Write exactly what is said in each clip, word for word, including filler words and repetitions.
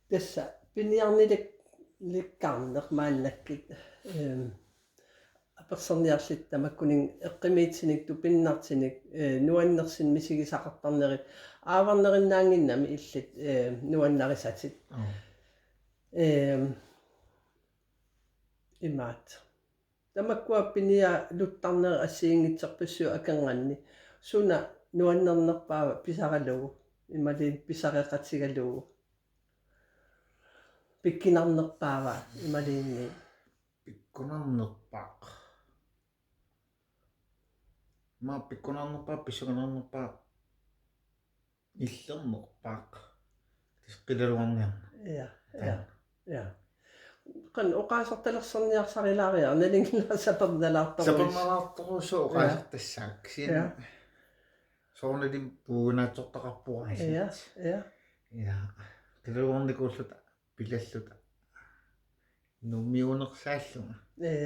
Tassa piniarnilik-, likkaarneq maannakkut, ehm, apersorniarluta tamakkuninnga eqqumiitsunik tupinnartunik, eh, nuannersunik misigisaqartarnerit aavarnerinnaannginnami illit, eh, nuannarisatit. Aap. Ehm, imaat. Tamakkua piniarluttarnerit assigiinngitsorpassuit akornanni. Suna nuannernerpaava pisaralugu, imaluunniit pisareqatigalugu. Pikkunarnerpaava imaluunniit. Pikkunarnerpaaq. Aamma pikkunarnerpaaq, pissanganarnerpaaq, illernerpaaq. Tassa qilalugarniarneq. Ja, ja, ja. Qanoq oqaasertalersorniarsarilaariaruk, nalinginnaasumik sapernalaartorusoq. Ja. Oqaasertassaaq. Kisianni. Ja. Soorunalimi puugunaatsortaqarpoq aasiit. Ja, ja. Ja. Qilalugarnikuulluta, pilalluta. Nuummiunersaallunga.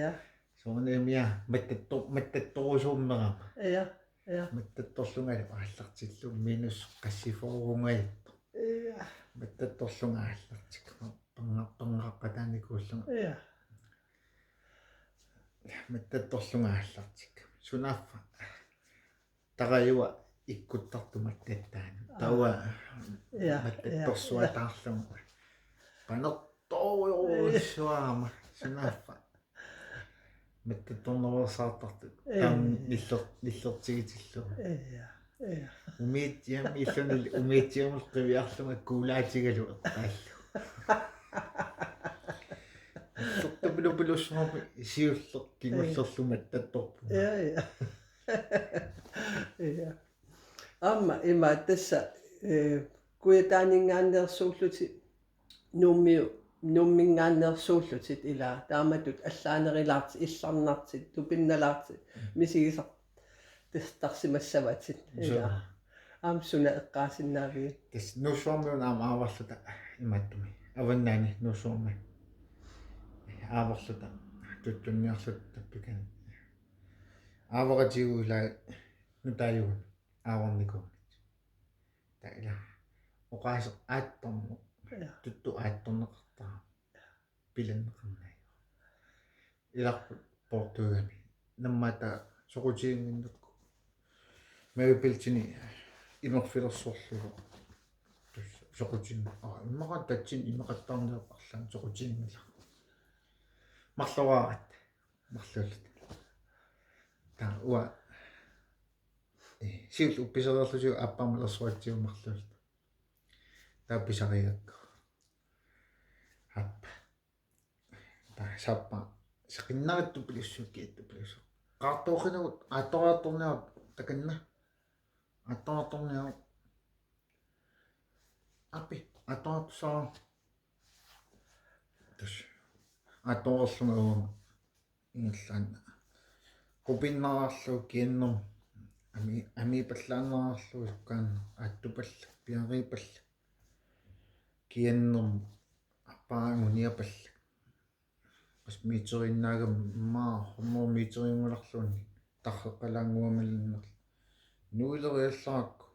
Ja. Soorunalimi mattattor-, mattattorusuummerama. Ja, ja. Mattattorlungalu aallartillugu minus qassifoorungalu. Ja. Mattattorlunga aallartik. Panga-, pangaqqataanikuullunga. Ja. Mattattorlunga aallartik. Sunaaffa. Tarajua ikkuttartut mattattaanut. Aa. Taava. Ja, ja, mattattorsuataarlunga. Ja. Panertorujorujussuarama. Sunaaffa. Mattattornersaartartut. Ja. Taama niller-, nillertigitillugu. Ja, ja. Umiatsiami illuni, umiatsiamut qiviarlunga kuulaatigalu eqqaallugu. Nillertupilupilussuarmi siulleq kingullerlu mattattorpunga. Ja, ja. Ja. Aamma ima tassa, eh, Kujataaninngaanneersuullutit Nuummiu-, Nuumminngaanneersuullutit ilaa taamatut allaanerulaartut, illarnartut, tupinnalaartut, mm, misigisar-, tar-, tarsimassavatit ilaa. Suu. Aamma suna eqqaasinnaaviuk? Tassa Nuussuarmiuna aamma aavarluta imaattumik. Avannaani Nuussuarmi. Aavarluta tuttunniarluta tappikani. Aavaratigut ilaa nutaajugut aavarnikuuvugut. Taava ilaa oqaaseq aattorneq. Ja. Tuttu aattorneqartarami. Pilanneqarnaajuvoq. Ilarput poortuugami. Nammaata soqutiginnginnakku. Mavipiltini imerfilersorlugu. Tassa soqutiginni-, aa, immaqa tatsin imeqattaarniarpara arlaannik soqutiginngilaq. Marloraaratta. Marluulluta. Taava uanga, eh, siulleq uppisereerlusiuk aappaa malersoratsigu marluulluta. Taava pisarigakku. Aappa. Taava saappa seqinnartupilussuuvoq, kiattupilussuuvoq. Qaartooqinagut aattoraartorniaruk takanna. Aattoraartorniaruk. Aappi, aattoraartussaavara. Tassa. Aattoreerlunga uanga ingerlaannaq. Qupinnaraarlugu kiannermut. Ami-, amiipallaannaraarlugu sukkaannaq. Aattupallak, piariipallak. Kiannermut. Aappaa anguniapallak. Qassit meteriinnaagami, immaqa hundrede meteriunngilarluunniit tarreqqalaannguamaliinnarlugu. Nuileriallarakku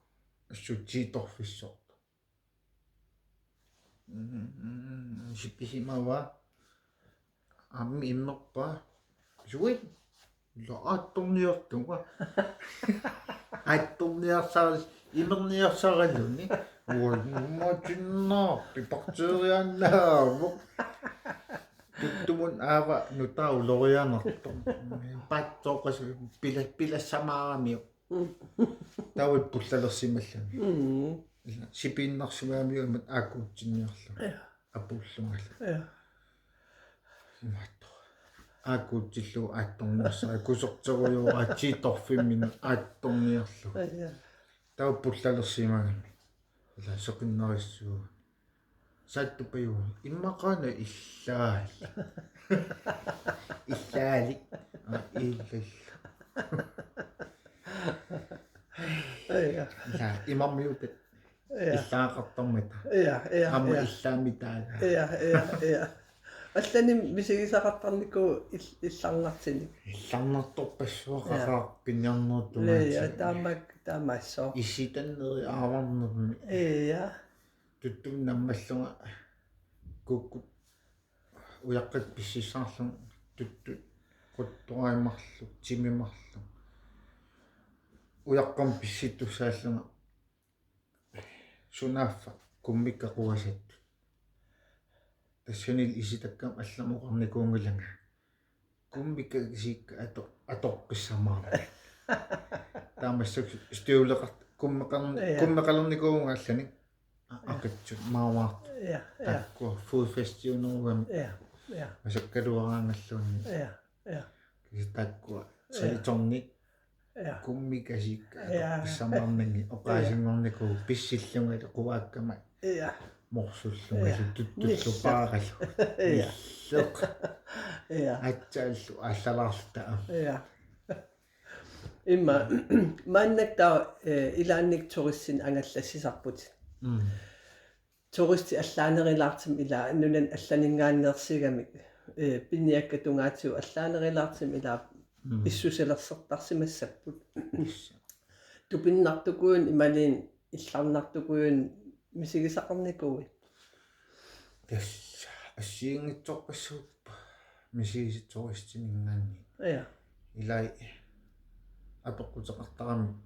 assut tiitorfissortoq. Mm, sipisimavaa. Aamma immerpaa. Sui. Ila aattorniartunga. Aattorniarsari-, imerniarsaraluni. Ualummatinnaa, bakteriaannaavoq. Tuttumut aava nutaa ulorianartoq. Paatsooqas pila-, pilassamaaramiuk. Taava pullalersimalluni. Mm. Sipiinnarsimagamiuk imatut aakkuutsinniarlugu. Ja. Apuullungalu. Ja. Imaattoq. Aakkuutsillugu aattorniassara, kuserterujoora tiitorfimminnut aattorniarlugu. Ja. Taava pullalersimagami. Ila seqinnarissuugami. Saattupajuvoq. Immaqaana illaali. Illaali. Aa, illaali. Ja. Ila, imarmiutat. Ja. Illaaqartarmata. Ja, ja, aamma ja. Illaamitaanga. Ja, ja, ja. Allanik misigisaqartarnikuuvoq il-, illarnartunik. Illarnartorpassuaqaqaaq. Ja. Piniarnertut. Ja, ja, taamaak-, taamaassooq. Isitanneri aavarnermi. Ja. Tuttumi nammallunga. Kuukkut ujaqqat pississaarlunga tuttut quttuaat marluk, timit marluk. Ujaqqamik pissittussaallunga sunaaffa kummikka quasattut. Tassanilu isitakkama allamut oqarnikuunngilanga: Kummikka kisiikka ato-, atoqqissamaarnagit. Taava massakkut støvleqart-, kummeqarn-, Ja. kummeqalernikuuvunga allanik. A-, Ja. Akitsut maavaart. Ja, ja. Taakkua fodfæstiunerugami. Ja, ja. Masakkaluaraangalluunniit. Ja, ja. Kisianni taakkua Ja. Salitorni Ja. Kummikka kisiikka Ja. atoqqissamaarnagit, Ja. oqaasinngornikuuvoq pissillungalu quaakkama Ja. morsullungalu Ja. tuttullu Nillu. paaralu. Ja. Nillu. Ja. Aatsaallu aallalaarluta. Ja. Immaqa maannakkut taava, eh, ilaannikkut turistinik angallassisarputit. Mm. Turistit allaanerulaartumik ilaa nunani allaninngaanneersigamik, eh, piniakkat tungaatigut allaanerulaartumik ilaa Mm. pissusilersortarsimassapput. Yes. Tupinnartukujuit imaluunniit illarnartukujuit misigisaqarnikuuit? Tassa assigiinngitsorpassuupput misigisat turistininngaanniit. Ja. Ilai apeqquteqartaramik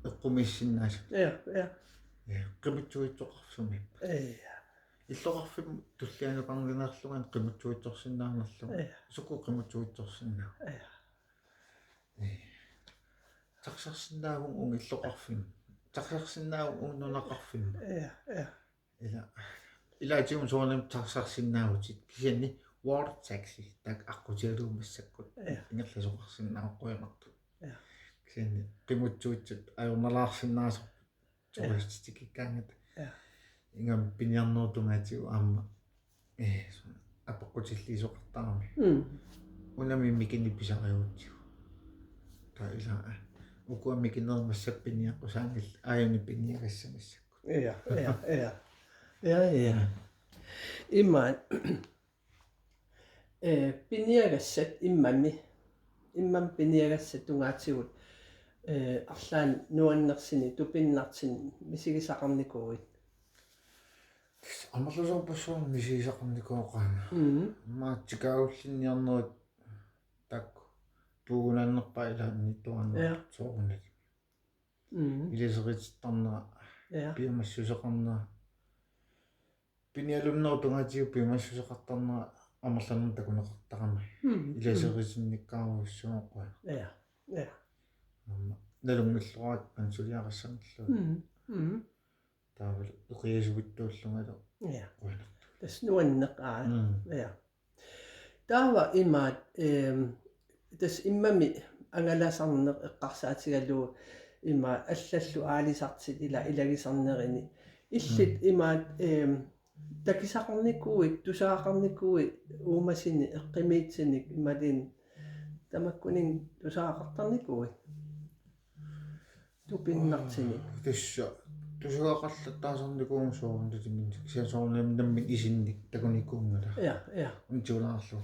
eqqumiissinnaasut. Ja, ja. Ja, qimuttuitsoqarfimmi. Ja. Illoqarfimmi tullianukarniarlunga qimuttuitsorsinnaanngillugu. Ja. Sukkut qimuttuitsorsinnaavit? Ja. Ja. Taxarsinnaavunga uunga illoqarfimmi. Taxarsinnaavunga uunga nunaqarfimmi. Ja, ja. Ila, ilaatigut soorunami taxarsinnaavutit. Kisianni water taxi, taakku aqqutigalugu massakkut. Ja. Ingerlasoqarsinnaavoq qujanartumik. Ja. Kisianni qimuttuitsut ajornalaarsinnaasoq. Ja. Turistitut tikikkaangata. Ja. Ingammik piniarnerup tungaatigut aamma, eh, apeqqutilliisoqartarami. Mm. Unami mikineq pisariugutsigu. Taava ilaa, ukua mikinerit massakkut piniaqqusaanngillat, aajuna piniagassat massakkut. Ja, ja, ja. Ja, ja. Imaat, eh, piniagassat immami, immami piniagassat tungaatigut, eh, arlaannik nuannersineq tupinnartinik misigisaqarnikuuit? Amerlasoorpassuarnik misigisaqarnikuugaanga. Mm. Immaqa tikaagullinniarnerit taakku puigunaannerpaat ilaanni tuaannerit Ja. soorunami. Mm. Ilaseritittarnera, Ja. piumassuseqarnera. Pinialunnerup tungaatigut piumassuseqartarnera amerlanernik takuneqartarami. Mm. Ilaseritsinnikkaarujussuuvoq. Ja. Ja. Aamma nalunngilluarakku qansuliaqassanngillugu. Mm. Mm. Taavalu eqiasuuttuullungalu Ja. qujanartumik. Tassa nuanneq, aa. Mm. Ja. Taava imaat, ehm, tassa immami angalasarneq eqqarsaatigalugu imaat allallu aalisartut ila ilagisarnerini. Illit Mm. imaat, ehm, takusaqarnikuuit, tusagaqarnikuuit uumasinik eqqumiitsunik imaluunniit tamakkuninnga tusagaqartarnikuuit? Tupinnartinik. Tassa tusagaqartaasarnikuuvunga soorunami, kisianni soorunami nammineq isinnik takunikuunngilanga. Ja, ja. Untiulaarlu.